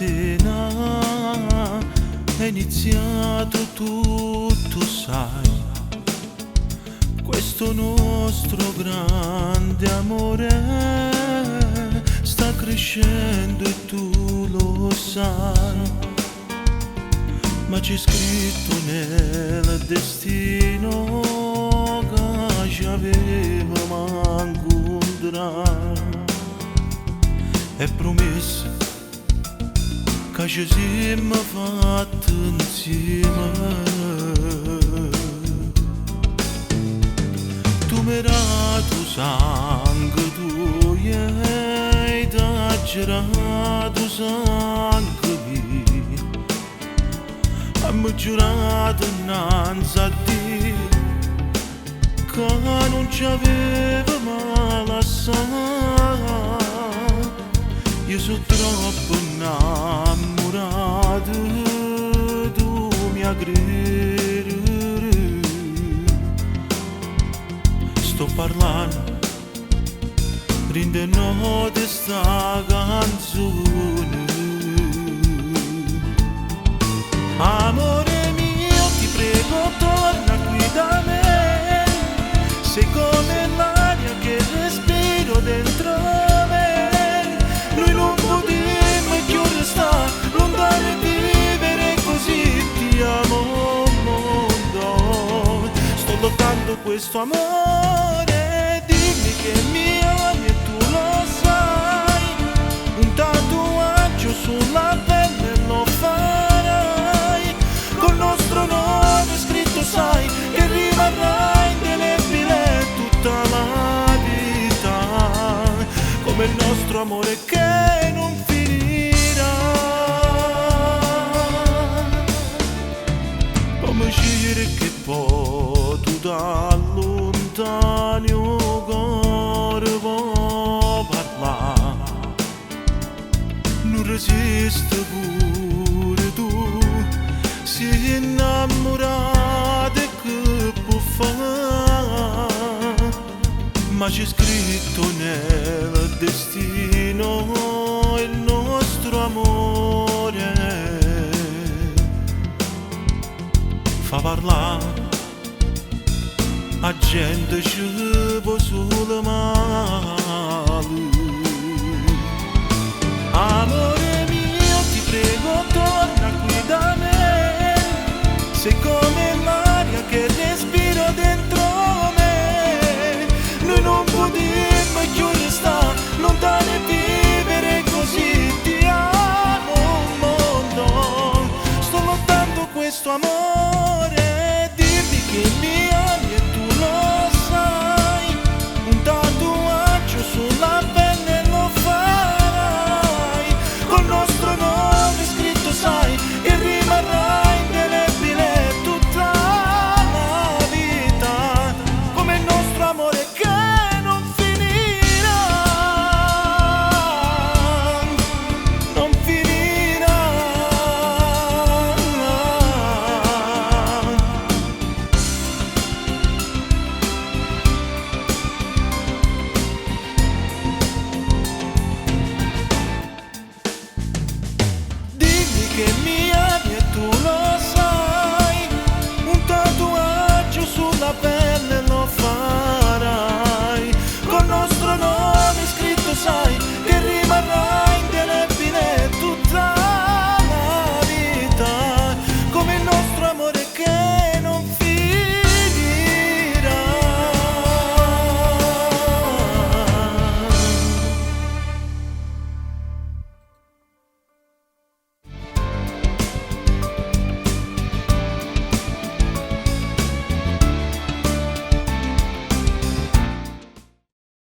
Catena è iniziato tutto, sai. Questo nostro grande amore sta crescendo e tu lo sai. Ma c'è scritto nel destino che ci avevamo incontrato. È promesso che ci siamo fatti insieme. Tu mi hai dato sangue tu hai girato sangue mio. Abbiamo giurato innanzi a Dio che non ci aveva lasciato. Io sono troppo innamorato, tu mi credi. Sto parlando, rinde note sta canzone. Amore mio, ti prego, torna qui da me. Sei come l'aria che respiro dentro me. Noi non potremmo più restare lontano e vivere così. Ti amo, mondo. Sto lottando questo amore. Dimmi che mi ami e tu lo sai. Un tatuaggio sulla pelle lo farai. Col nostro nome scritto sai che rimarrà indelebile tutta la vita. Come il nostro amore che non finirà. Come scegliere che poi tu da lontano il cuore può parlare. Non resisti pure tu, sei innamorato e che può fare? Ma c'è scritto nel destino il nostro amore. Fa parlare a gente ci può solo male. Amore mio, ti prego, torna qui da me. Sei come l'aria che respiro dentro me. Noi non potremmo più restare lontani e vivere così. Ti amo, mondo. Sto lottando questo amore. Dimmi che mi ami e tu lo sai. Un tatuaggio sulla pelle lo farai. Col nostro nome scritto sai che rimarrà indelebile tutta la vita. Come il nostro amore che non finirà. Non finirà. Dimmi che